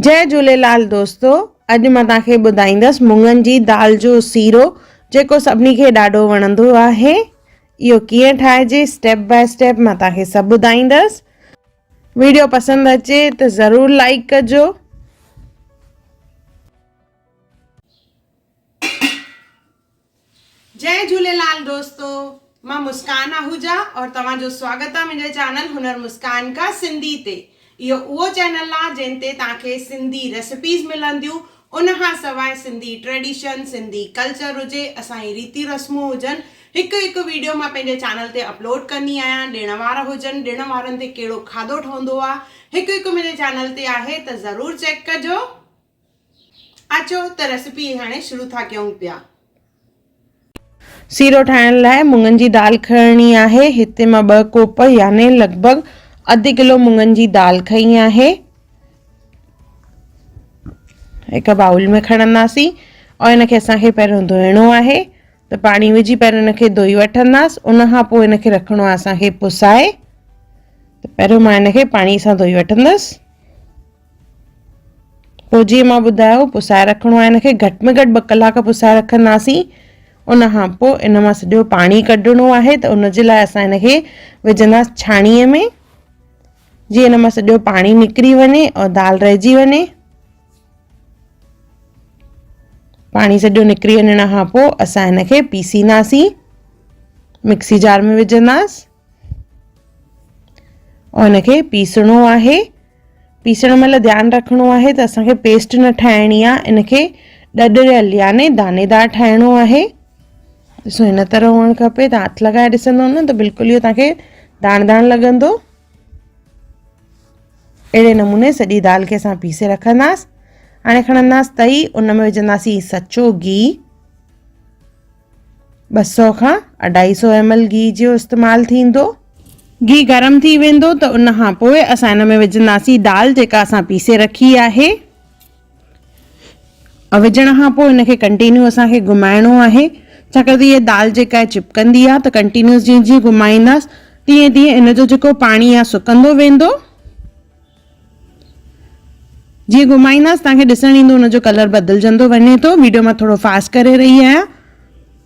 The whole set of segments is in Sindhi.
جئي جهوليلال دوستو اڄ مان توهان کي ٻڌائيندس مڱن جي دال جو سيرو جيڪو سڀني کي ڏاڍو وڻندو آهي اهو ڪيئن ٺاهجي اسٽيپ باء اسٽيپ مان توهان کي سڀ ٻڌائيندس ويڊيو پسند اچي ته ضرور لائڪ ڪجو. جئي جهوليلال دوستو مان مسڪان آهوجا اور توهان جو سواگت آ منهنجي چينل هنر مسڪان کا سنڌي تي اهو اهو چينل آ جنهن تي توهان کي سنڌي ريسيپيز ملنديون ان کان سواء سنڌي ٽريڊيشن سنڌي ڪلچر هجي اسان جي ريتي رسمون هجن هڪ هڪ ويڊيو مان پنهنجي چينل تي اپلوڊ ڪندي آهيان ڏڻ وار هجن ڏڻ وارن تي ڪهڙو کاڌو ٺهندو آ هڪ هڪ منهنجي چينل تي آهي ته ضرور چيڪ ڪجو. اچو ته ريسيپي هاڻي شروع ٿا ڪيون پيا. سيرو ٺاهڻ لاء مڱن جي دال کڻڻي آهي. هتي مان ٻه ڪوپ يعني لڳ ڀڳ اڌ ڪلو مڱن جي دال کنئي آهي. هڪ بائول ۾ کڻنداسين اور ان کي اسان کي پهريون ڌوئڻو آهي ته پاڻي وجهي پهريون ان کي ڌوئي وٺنداس ان کان پوء ان کي رکڻو آهي اسان کي پسائي ته پهريون مان ان کي پاڻي سان ڌوئي وٺندس. پوء جيئن مان ٻڌايو پسائي رکڻو آهي ان کي گهٽ ۾ گهٽ ٻه ڪلاڪ پسائي رکنداسين ان کان پوء ان مان سڄو پاڻي ڪڍڻو آهي ته ان جي لاء اسان ان کي وجهنداسين ڇاڻيء ۾ جيئن ان مان سڄو پاڻي نڪري وڃي اور دال رهجي وڃي پاڻي سڄو نڪري وڃڻ کان پوء اسان ان کي پيسينداسين مڪسي جار ۾ وجهنداسين اور ان کي پيسڻو آهي پيسڻ مهل ڌيان رکڻو آهي ته اسان کي پيسٽ نه ٺاهڻي آهي ان کي ڏڏريل يعني دانيدار ٺاهڻو آهي ڏسو هن طرح هئڻ کپي تان هٿ لڳائي ڏسندو نه ته بلڪل اهو تان کي داڻ داڻ لڳندو اهڙي نموني سڄي دال کي اسان پيسي رکنداس هاڻي کڻنداس تئي ان ۾ وجهنداسين سچو گيهه 200 کان اڍائي سو ايم ايل گيهه جو استعمال ٿيندو. گيهه گرم ٿي ويندو ته ان کان پوء اسان ان ۾ وجهنداسين دال جيڪا اسان پيسي رکي آهي. ۽ وجهڻ کان پوء ان کي ڪنٽينيو اسان کي گهمائڻو آهي ڇاڪاڻ ته هيء دال جيڪا آهي چپڪندي آهي ته ڪنٽينيوس جيئن جيئن گهمائينداس تيئن تيئن ان جو جيڪو پاڻي آهي سڪندو ويندو. جيئن گهمائينداس توهان کي ڏسڻ ايندو ان جو ڪلر بدلجندو وڃي ٿو ويڊيو مان ٿورو فاسٽ ڪري رهي آهيان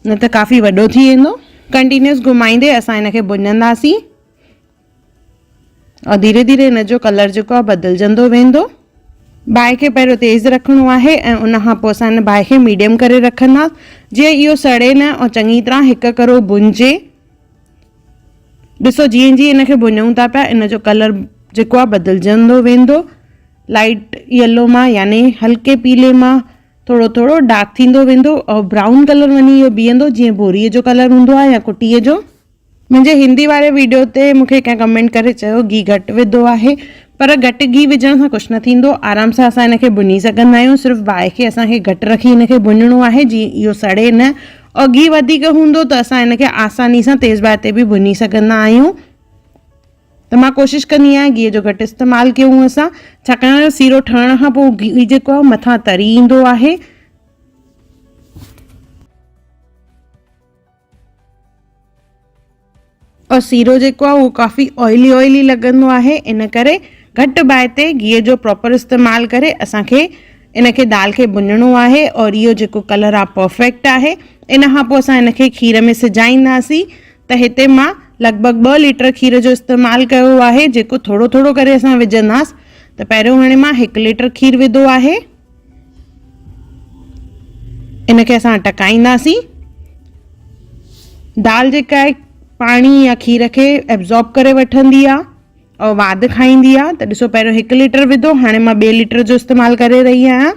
نه ته ڪافي وڏو ٿي ويندو ڪنٽينيوس گهمائيندي اسان ان کي ڀڃنداسين اور ڌيري ڌيري ان جو ڪلر جيڪو آهي بدلجندو ويندو باهه کي پهريون تيز رکڻو آهي ۽ ان کان پوء اسان ان باهه کي ميڊيم ڪري رکنداسين جيئن اهو سڙي نه اور چڱي طرح هڪ ڪرو ڀڃجي ڏسو جيئن جيئن ان کي ڀڃون ٿا پيا ان جو ڪلر جيڪو آهي بدلجندو ويندو لائيٽ يلو مان يعني هلڪي پيلي مان ٿورو ٿورو ڊارڪ ٿيندو ويندو اور برائون ڪلر وڃي اهو بيهندو جيئن ڀوري جو ڪلر هوندو آهي يا ڪٽي جو منهنجي هندي واري ويڊيو تي مون کي ڪنهن ڪمينٽ ڪري چيو گيهه گهٽ وڌو آهي پر گهٽ گيهه وجهڻ سان ڪجهه نه ٿيندو آرام سان اسان ان کي ڀڃي سگهندا آهيون صرف باهه کي اسان کي گهٽ رکي ان کي ڀڃڻو آهي جيئن اهو سڙي نه اور گيهه وڌيڪ هوندو ته اسان ان کي آساني سان تيز باهه تي به ڀڃي سگهندا آهيون ته مان ڪوشش ڪندي آهيان گيهه جو گهٽ استعمال ڪيون اسان ڇاڪاڻ جو سيرو ٺهڻ کان پوء گيهه جيڪو آهي مٿان تري ايندو آهي. اور سيرو جيڪو آهي اهو ڪافي آئلي آئلي لڳندو آهي ان ڪري گهٽ باهه تي گيهه جو پراپر استعمال ڪري اسان کي ان کي دال کي ڀڃڻو آهي اور اهو جيڪو ڪلر آهي پرفيڪٽ آهي ان کان پوء اسان ان کي کير ۾ سجائينداسين ته هتي مان لڳ ڀڳ ٻه ليٽر کير جو استعمال ڪيو آهي جيڪو ٿورو ٿورو ڪري اسان وجهنداس ته پهريون هاڻي مان هڪ ليٽر کير وڌو آهي ان کي اسان ٽڪائينداسين. دال جيڪا آهي پاڻي يا کير کي ابزارب ڪري وٺندي آهي اور واڌ کائيندي آهي ته ڏسو پهريون هڪ ليٽر وڌو هاڻي مان ٻئي ليٽر جو استعمال ڪري رهي آهيان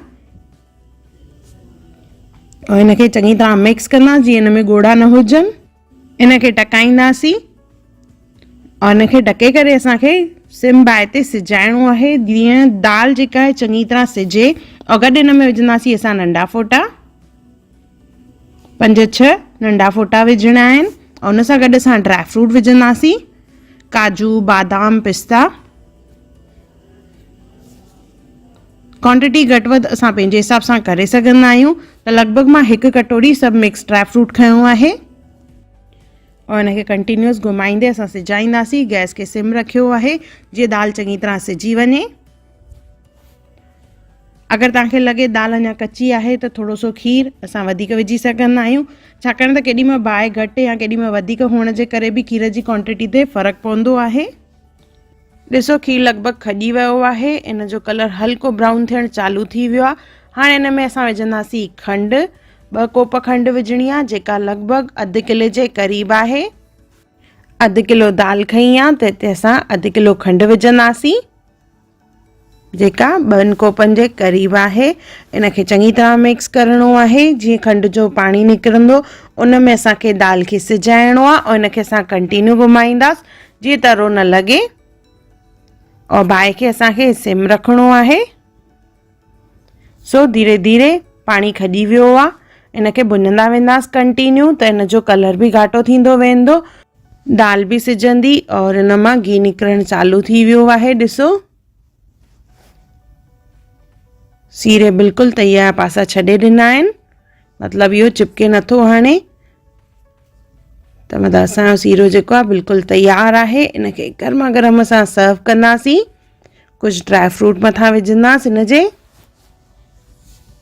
اور هن کي چڱي طرح مڪس ڪندا جيئن هن ۾ ڳوڙها نه هجن ان کي ٽڪائينداسين اور ان کي ڍڪي ڪري اسان کي سم باهه تي سجائڻو آهي جيئن دال جيڪا آهي چڱي طرح سجي اور گڏ ان ۾ وجهنداسين اسان ننڍا ڦوٽا پنج ڇهه ننڍا ڦوٽا وجهڻا آهن اور ان سان گڏ اسان ڊرائي فروٽ وجهنداسين ڪاجو بادام پستا ڪوانٽٽي گهٽ وڌ اسان پنهنجي حساب سان ڪري سگهندا آهيون ته لڳ ڀڳ مان هڪ ڪٽوري سڀ مڪس ڊرائي فروٽ کنيو آهي اور ان کي ڪنٽينيوس گهمائيندي اسان سجائينداسين گئس کي سم رکيو آهي جيئن دال چڱي طرح سجي وڃي. اگر توهان کي لڳي دال اڃا ڪچي آهي ته ٿورو سو کير اسان وڌيڪ وجهي سگهندا آهيون ڇاڪاڻ ته ڪيڏي مهل باهه گهٽ يا ڪيڏي مهل وڌيڪ هئڻ جي ڪري به کير جي ڪوانٽيٽي تي فرق پوندو آهي. ڏسو کير لڳ ڀڳ کڄي ويو آهي ان جو ڪلر هلڪو برائون ٿيڻ چالو ٿي ويو آهي. هاڻي ان ۾ اسان وجهنداسين کنڊ، ٻه ڪوپ کنڊ وجهڻي آهي جيڪا لڳ ڀڳ اڌ ڪلي جي قريب آهي. اڌ ڪلو دال کنئي آهي ته هتي اسان اڌ ڪلو کنڊ وجهنداسين. جيڪا ٻن ڪوپن جي قريب آهي ان کي چڱي طرح مڪس ڪرڻو آهي جيئن کنڊ جو پاڻي نڪرندو ان ۾ اسان کي دال کي سجائڻو آهي ۽ ان کي اسان ڪنٽينيو گهمائينداس جيئن ترو نه لڳي اور باهه کي اسان کي سم رکڻو آهي سو ڌيري ڌيري پاڻي کڄي ويو آهي ان کي ڀڃندا وينداس ڪنٽينيو ته ان جو ڪلر به گهاٽو ٿيندو ويندو دال به سجندي اور ان مان گيهه نڪرڻ چالو ٿي ويو آهي ڏسو سيري بلڪل تيار پاسا ڇڏي ڏنا آهن مطلب اهو چپڪي نٿو هاڻي ته مطلب اسانجو سيرو جيڪو آهي بلڪل تيار آهي ان کي گرما گرم اسان سرو ڪنداسين ڪجهه ڊرائي فروٽ مٿان وجهنداس ان جي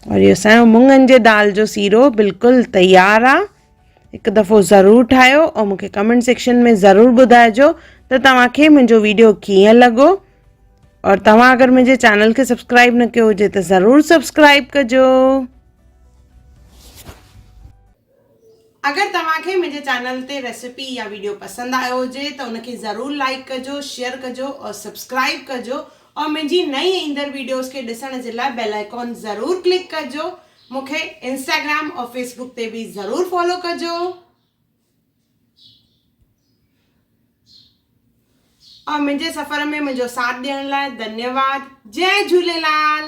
اور اهو اسانجو مڱن جي دال جو سيرو بلڪل تيار آهي هڪ دفعو ضرور ٺاهيو ۽ مونکي ڪمينٽ سيڪشن ۾ ضرور ٻڌائجو ته توهان کي منهنجو ويڊيو ڪيئن لڳو اور توهان اگر منهنجي چينل کي سبسڪرائب نه ڪيو هجي ته ضرور سبسڪرائب ڪجو. اگر توهان کي منهنجي چينل تي ريسيپي يا ويڊيو پسند آيو هجي ته ان کي ضرور لائيڪ ڪجو شيئر ڪجو اور سبسڪرائب ڪجو اور منهنجي نئين ايندڙ ويڊيوز کي ڏسڻ جي لاء بيل آئيڪان ضرور ڪلڪ ڪجو مون کي انسٽاگرام اور فيس بڪ تي به ضرور فالو ڪجو اور منهنجي سفر ۾ منهنجو ساٿ ڏيڻ لاء ڌنيواد جئي جهوليلال.